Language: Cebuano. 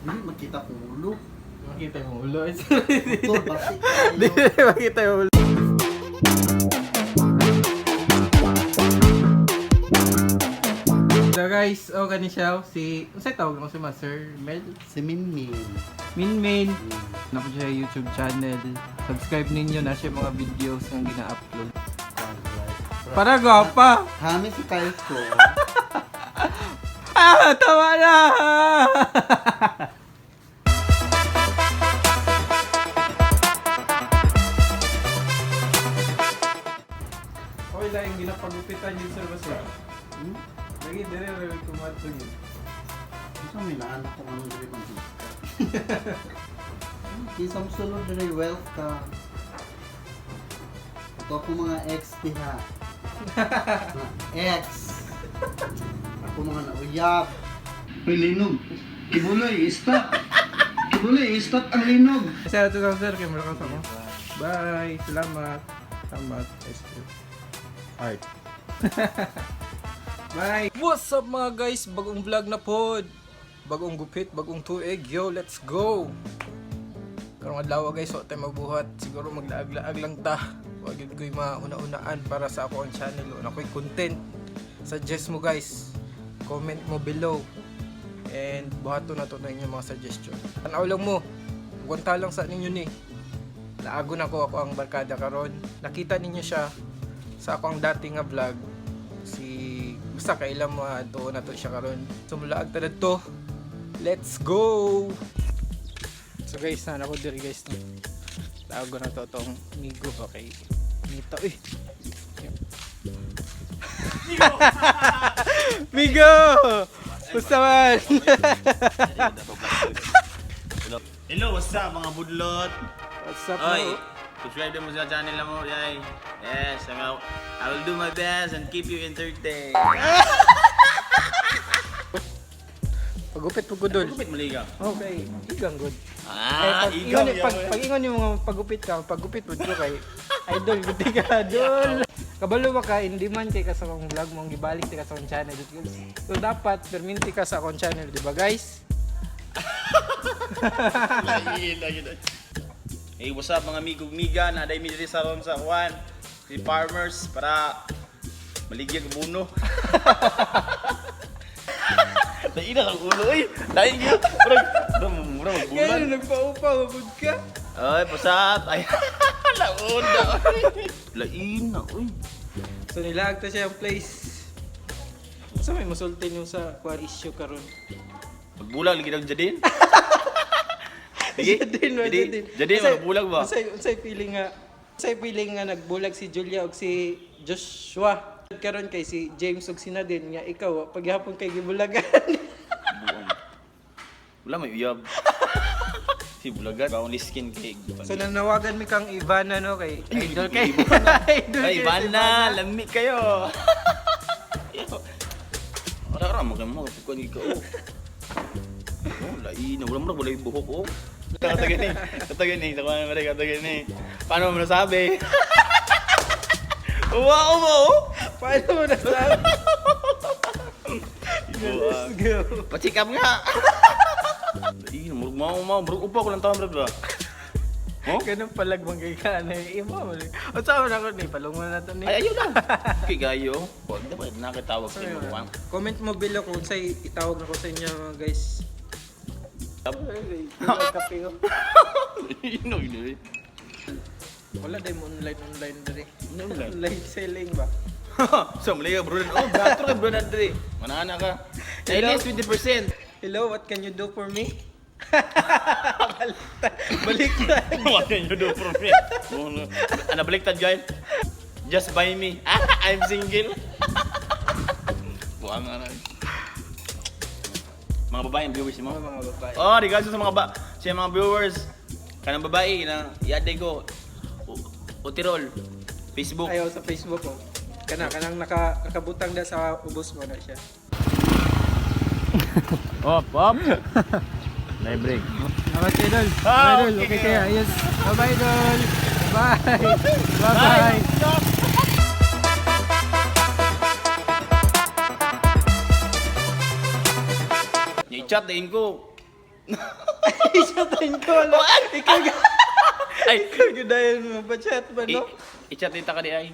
Hindi makita kong ulo. Makita yung ulo. Motor, basi Hindi kayo. makita yung ulo. So guys, oh kani siya si unsay tawag mo si Master Mel? Si Minmin. Min Min. Na po siya YouTube channel. Subscribe ninyo na siya mga videos ang gina-upload. Para gwapa. Hami si Kyle ko. Ah, tama na. Okay lang yung ginapagupitan yun sir basta. Hmm? Lagi dire ra kumadto yun. Gusto may naanak ko anong diri kong ka. Kisang sulod diri wealth ka. Ito ako mga ex diha. Mga ex. Ako mga nauyab. Uy, linog. Kibuloy, stop. Kibuloy, stop ang linog. Sir, ito lang sir, kay malakas ako. Bye, salamat. Salamat. SQ. Art. Bye. What's up mga guys? Bagong vlog na pod. Bagong gupit, bagong tuig. Yo, let's go. Karong adlaw guys, wa tayo magbuhat. Siguro maglaag-laag lang ta. Wa gyud ko'y mauna-unaan para sa ako ang channel. Una ko'y content. Suggest mo guys. Comment mo below. And buhato na to na inyong mga suggestion. Tanaw lang mo. Gwanta lang sa ninyo ni. Laago na ko ako ang barkada karon. Nakita ninyo siya sa ako ang dati nga vlog. Si basta kailan mo ato na to siya karon. So mulaag ta to. Let's go. So guys, na ako diri guys no. Laago na to tong migo ba kay Nita uy. Migo! Basta man! Hello, what's up mga budlot? What's up, Oy, bro? subscribe din mo sa channel mo, yay. Yes, I will do my best and keep you entertained. Pagupit po gudol. Gupit maliga. Okay, igang good. Ah, Eh, pag igaw, ingon, pag ingon yung mga pagupit ka, pagupit mo kay idol gud ka, dol. Kabalo ba ka, hindi man kay ka sa akong vlog mo, ang gibalik ti ka sa akong channel. So dapat perminti ka sa akong channel, di ba guys? Hey, what's up mga migog miga? Naday mi diri sa ron sa Juan. Si farmers para maligya og buno. Lain na kang ulo oy. Lain gyud. Murag murag murag magbulan. Ganun, nagpaupa, mabud ka. Ay, what's up? Ay, laon na. Oy. Lain na oy. So nilaag ta siya ang place. Sa may musulti nyo sa kuan issue karon. Magbulag lagi daw Jadin. Sige, Jadin, ba, Jadin, Jadin. Jadin, magbulag ba? Unsay feeling nga, unsay feeling nga nagbulag si Julia og si Joshua. Karon kay si James og si Nadine nga ikaw paghapon kay gibulagan. Buang. Wala may uyab. Si bulagan, baon skin kay. So nanawagan mi kang Ivana no kay idol kay idol Ay, kay si Ivana, lami kayo. Ora ora mo kamo kuan ka oh. Oh, lain na wala mo wala yung buhok oh. Katagan ni, katagan ni, takuan mo rin, katagan ni. Paano mo nasabi? Wow mo! Paano mo nasabi? Let's go. Pacheck up nga. Lain, murag mao mao, murag upa ko lang taon ba? Oh? Ganun palag manggay ka na yung iba. Unsa man ako ni palungon na to ni. Ay, ayaw lang. Okay, gayo. Huwag na ba nakatawag sa imo. Juan. Comment mo below kung unsay itawag na ko sa inyo mga guys. Kape ko. Ino, ino. eh. Wala day mo online online diri. Online? Online selling ba? So, mali ka, bro. Oh, gato ka, bro, Andre. Manana ka. At least 20%. Hello, what can you do for me? Baliktad. Baliktad. What can you do for me? Ano, baliktad, guys? Just buy me. Ah, I'm single. Buang nga na. Mga babae ang viewers mo. Mga babae. Oh, regards sa mga ba sa mga viewers. Kanang babae na i-add ko. Utirol. Facebook. Ayaw sa Facebook oh. Kana kanang nakabutang da sa ubos mo na siya. Op, op. Live break. Salamat idol. Ah, Idol, okay okay kayo. kaya. Yes. Bye-bye idol. Bye. Bye-bye. I-chat din ko. I-chatin ko lang. Ikaw Ay, ikaw gyud dahil mo pa-chat ba no? I-chat din ta ka di ay.